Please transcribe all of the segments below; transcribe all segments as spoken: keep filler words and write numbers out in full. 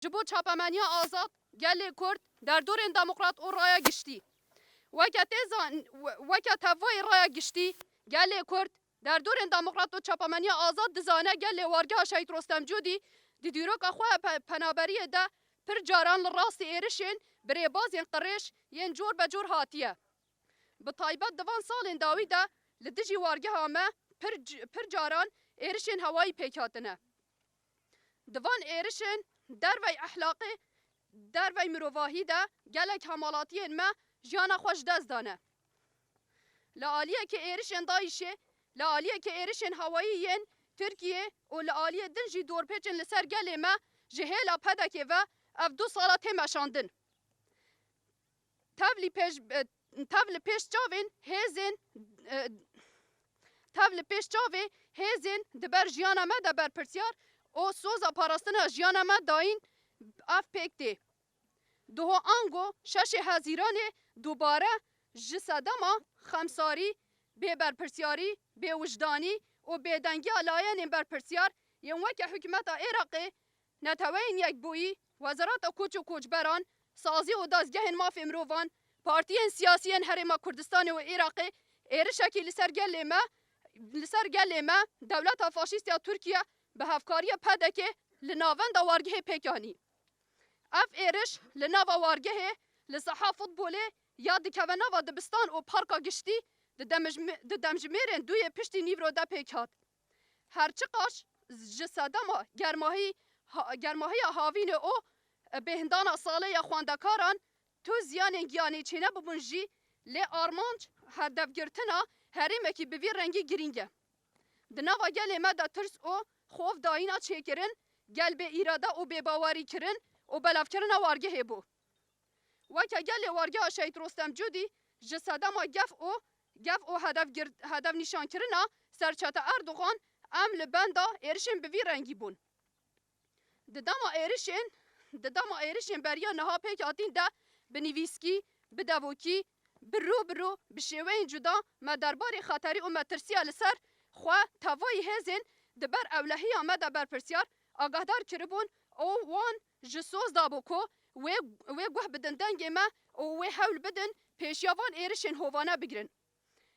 Ji bo çapemeniya azad, gelê Kurd, derdorên demokrat û raya giştî. Weke tê zan-, we-, weke tevayê raya giştî, gelê Kurd, derdorên demokrat û çapemeniya azad dizane gelê wargeha Şehîd Rostem Cûdî di dîroka xwe ya pe-, penaberiyê de pir caran li rastî êrişên bi rêbazên qirêj yên cor be cor hatiye. Bi taybet di van salên dawî de li dijî wargeha me pir c-, pir caran êrişên hewayî pêk hatine. Di van êrişên dervey ehlaqê, dervey mirovahî de gelek hemalatiyên me jiyana xwe ji dest dane. Li aliyekê êrişên DAIŞê, li aliyekê êrişên hewayî yên Tirkiyê û li aliyê din jî dorpêçên li ser gelê me ji hêla PDKê ve ev du sala tê meşandin. Tevlî pêş, e, tev li pêş çavên hêzên, e, tev li pêş çavê hêzên di ber jiyana me de berpirsiyar û soza parastina jiyana me dayîn ev pêk tê. Diho ango şeşê Hezîranê dubare ji sedema xemsarî, bêberpirsiyarî, bêwijdanî û bêdengiya layenên berpirsiyar yên weke hikûmeta Iraqê, Neteweyên Yekbûyî, Wezareta Koç û Koçberan, sazî û dezgehên mafê mirovan, partiyên siyasî yên Herêma Kurdistanê û Iraqê êrişekî li ser gelê me, li ser gelê me, dewleta faşîst ya Tirkiye bi hevkariya PDKê li navenda wargehê pêk anî. Ev êriş li nava wargehê, li saha futbolê ya dikeve nava dibistan û parka giştî di demjimê-, di demjimêrên duyê piştî nîvro de pêk hat. Her çiqaş ji sedema germahî-, ha-, germahiya havînê û bêhindana salê ya xwendekaran tu ziyanên giyanî çênebibûn jî, lê armanc hedefgirtina herêmekî bi vî rengî girîng e. Di nava gelê me de tirs û xovdayîna çêkirin, gel bê îrade û bêbawerîkirin û belavkirina wargehê bû. Weke gelê wargeha Şehîd Rostem Cûdî ji sedema gef û gef û hedef gir-, hedef nîşankirina serçete Erdogan em li benda êrişên bi vî rengî bûn. Di dema êrişên, di dema êrişên beriya niha pêk hatîn de bi nivîskî, bi devokî, bi rû bi rû, bi şêweyên cuda me derbarê xeterî û metirsiya li ser xwe tevayî hêzên di ber ewlehiya me de berpirsiyar agahdar kiribûn û wan ji soz dabû ku wê, wê guh bidin dengê me û wê hewl bidin pêşiya van êrişên hovane bigirin.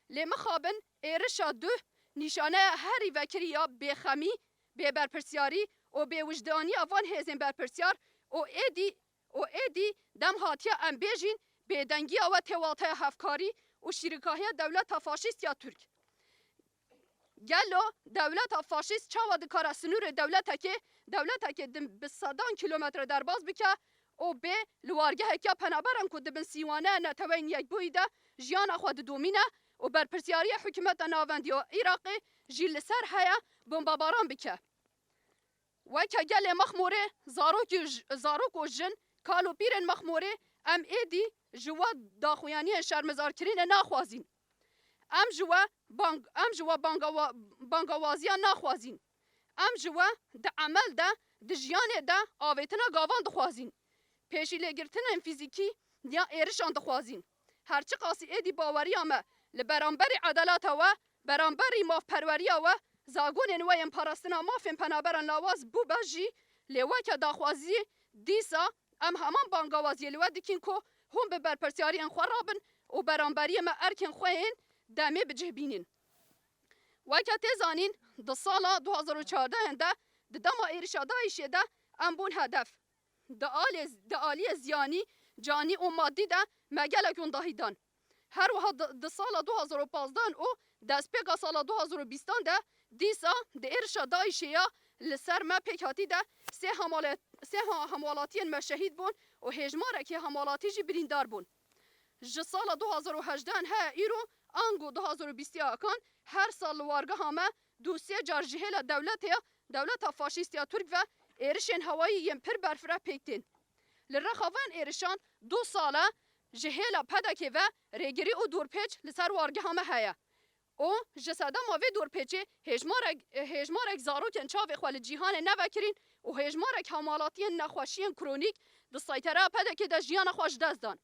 Lê mixabin êrişa duh nîşaneya herî vekirî ya bêxemî, bêberpirsiyarî û bêwijdaniya van hêzên berpirsiyar û êdî, û êdî dem hatiye em bêjîn bêdengiya we tê wateya hevkarî û şîrikahiya dewleta faşîst ya Tirk. Gelo dewleta faşîst çawa dikare sinûrê dewletekê, dewletekê din bi sedan kîlometre derbas bike û bê li wargehek ya penaberan ku di bin sîwaneya Neteweyên Yekbûyî de jiyana xwe didomîne û berpirsiyariya hikûmeta navendî ya Iraqê jî li ser heye bombebaran bike? Weke gelê Mexmûrê, zarokî û j-, zarok û jin, kal û pîrên Mexmûrê, em êdî ji we daxuyaniyên şermezarkirinê naxwazîn. Em ji we bang-, em ji we bangawa-, bangawaziya naxwazîn. Em ji we di emel de, di jiyanê de avêtina gavan dixwazîn. Pêşîlêgirtinên fîzîkî ya êrişan dixwazîn. Her çiqasî êdî baweriya me li beramberî edaleta we, beramberî mafperweriya we, zagonên we yên parastina mafên penaberan lawaz bûbe jî, lê weke daxwazî dîsa em heman bangawaziyê li we dikin ku hûn bi berpirsiyariyên xwe rabin û beramberiyê me erkên xwe yên demê bi cih bînin. Weke tê zanîn, di sala du hazar û çardeh de di dema êrişa DAIŞê de em bûn hedef. Di alê, di aliyê ziyanî, canî û madî de me gelek wendahî dan. Her wiha di, di sala du hazar û pazdeh û destpêka sala du hazar û bîstan de dîsa di êrişa DAIŞê ya li ser me pêk hatî de sê hemale-, sê ha-, hemwelatiyên me şehîd bûn û hêjmarekî hemwelatî jî birîndar bûn. Ji sala du hazar û hejdeh heye îro ango du hazar û bîst kan her sal li wargeha me du sê car ji hêla dewletê ya, dewleta faşîst ya Tirk ve êrişên hewayî yên pir berfireh pêk tên. Li rexa van êrişan du sal e ji hêla PDKê ve rêgirî û dorpêç li ser wargeha me heye. Û ji sedema vê dorpêçê hêjmarek, hêjmarek zarokên çavê xwe li cîhanê nevekirîn û hêjmarek hemwelatiyên nexweşiyên kronîk di seytereya PDKê de jiyana xwe ji dest dan.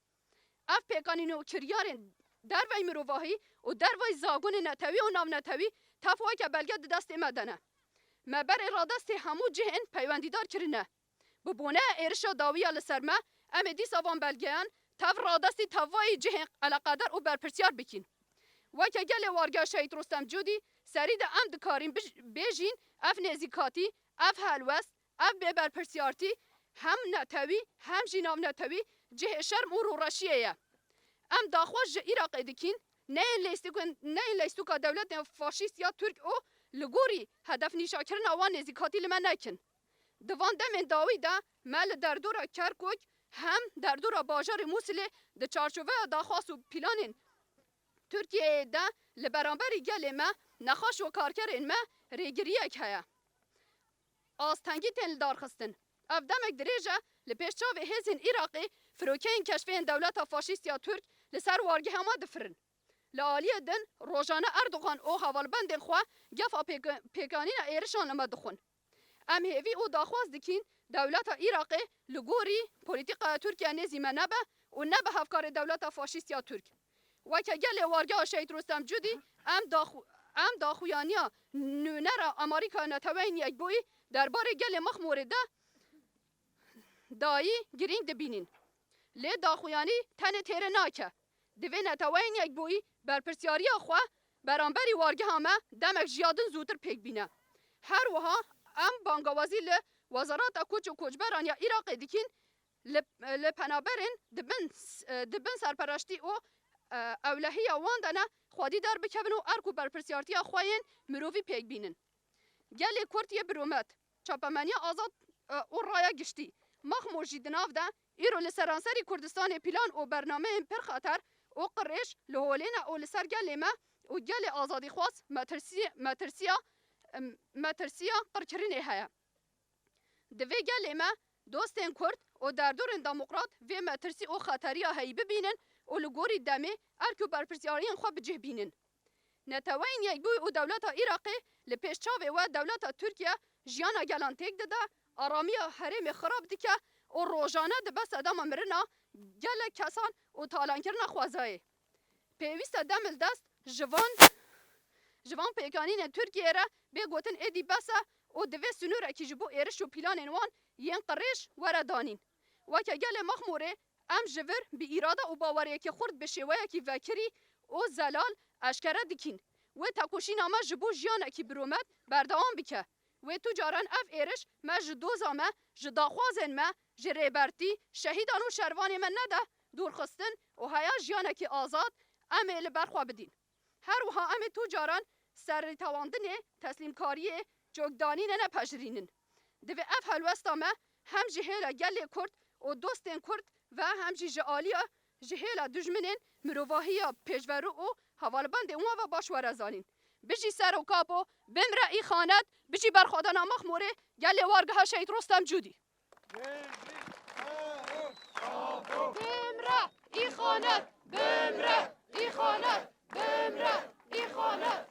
Ev pêkanîn û kiryarên dervey mirovahî û dervey zagonê netewî û navnetewî tev weke belge di destê me de ne. Me berê radestê hemû cihên peywendîdar kirine. Bi boneya êrişa dawî ya li ser me, em ê dîsa van belgeyan tev radestî tevayî cihên eleqedar û berpirsiyar bikîn. Weke gelê Wargeha Şehîd Rostem Cûdî, serî de em dikarîn bij-, bêjîn, ev nêzîkatî, ev helwest, ev bêberpirsiyartî hem netewî, hem jî navnetewî cihê şerm û rûreşiyê ye. Em daxwaz ji Iraqê dikîn, neyên lêstîkên, neyên lêstûka dewletên faşîst ya Tirk û li gorî hedefnîşankirina wan nêzîkatî li me nekin. Di van demên dawî de me li derdora Kerkûk hem derdora bajarê Mûsilê di çarçoveya daxwaz û planên Tirkiyeyê de li beramberî gelê me, nexweş û karkerên me rêgiriyek heye. Astengî tên lidarxistin. Ev demek dirêj e, li pêş çavê hêzên Iraqê firokeyên keşfeyên dewleta faşîst ya Tirk li ser wargeha me difirin. Li aliyê din, rojane Erdogan û hevalbendên xwe gefa pêk-, pêkanîna êrişan li me dixwin. Em hêvî û daxwaz dikîn dewleta Iraqê li gorî polîtîkaya Tirkiye nêzî me nebe û nebe hevkarê dewleta faşîst ya Tirk. Weke gelê Wargeha Şehîd Rostem Cûdî, em daxu-, em daxuyaniya nûnera Amerîkaya Neteweyên Yekbûyî derbarê gelê Mexmûrê de dayî girîng dibînin. Lê daxuyanî tenê têrê nake. Divê Neteweyên Yekbûyî berpirsyariya xwe beramberî wargeha me demek ji ya din zûtir pêk bîne. Her wiha em bangawazî li Wezareta Koç û Koçberan ya Iraqê dikîn, li, li penaberên di bin, di bin serpereştî û, e, ewlehiya wan de ne xwedî derbikevin û erk û berpirsiyartiya xwe yên mirovî pêk bînin. Gelê Kurd yê birûmet, çapemeniya azad, e, û raya giştî. Mexmûr jî di nav de, îro li seranserî Kurdistanê plan û bernameyên pir xeter û qirêj li holê ne û li ser gelê me û gelê azadîxwaz metirsiye-, metirsiya, em, metirsiya qirkirinê heye. Divê gelê me, dostên Kurd û derdorên demokrat vê metirsî û xeteriya heyî bibînin û li gorî demê erk û berpirsyariyên xwe bi cih bînin. Neteweyên Yekbûyî û dewleta Iraqê li pêş çavê we dewleta Tirkiye jiyana gelan têk dide, aramiya herêmê xirab dike û rojane dibe sedema mirina gelek kesan û talankirina xwezayê. Pêwîst e demildest ji van, ji van pêkanînên Tirkiyeyê re bê gotin êdî bes e û divê sinorekî ji bo êriş û planên wan yên qirêj were danîn. Weke gelê Mexmûrê, em ji vir bi îrade û baweriyekî xurt bi şêweyekî vekirî û zelal eşkere dikîn. Wê tekoşîna me ji bo jiyanekî birûmet berdewam bike. Wê tu caran ev êriş me ji doza me, ji daxwazên me, ji rêbertî, şehîdan û şervanê me nede dûrxistin û heya jiyanekî azad em ê li ber xwe bidîn. Her wiha em ê tu caran serrîtewandinê, teslîmkariyê, cokdanînê nepejirînin. Divê ev helwesta me hem ji hêla gelê Kurd û dostên Kurd ve hem jî ji aliya, ji hêla dijminên mirovahiya pêşverû û hevalbendên wan ve baş were zanîn. Bijî Serok Apo, bimre îxanet, bijî berxwedana Mexmûrê, gelê Wargeha Şehîd Rostem Cûdî. Bimre îxanet, bimre îxanet, bimre îxanet,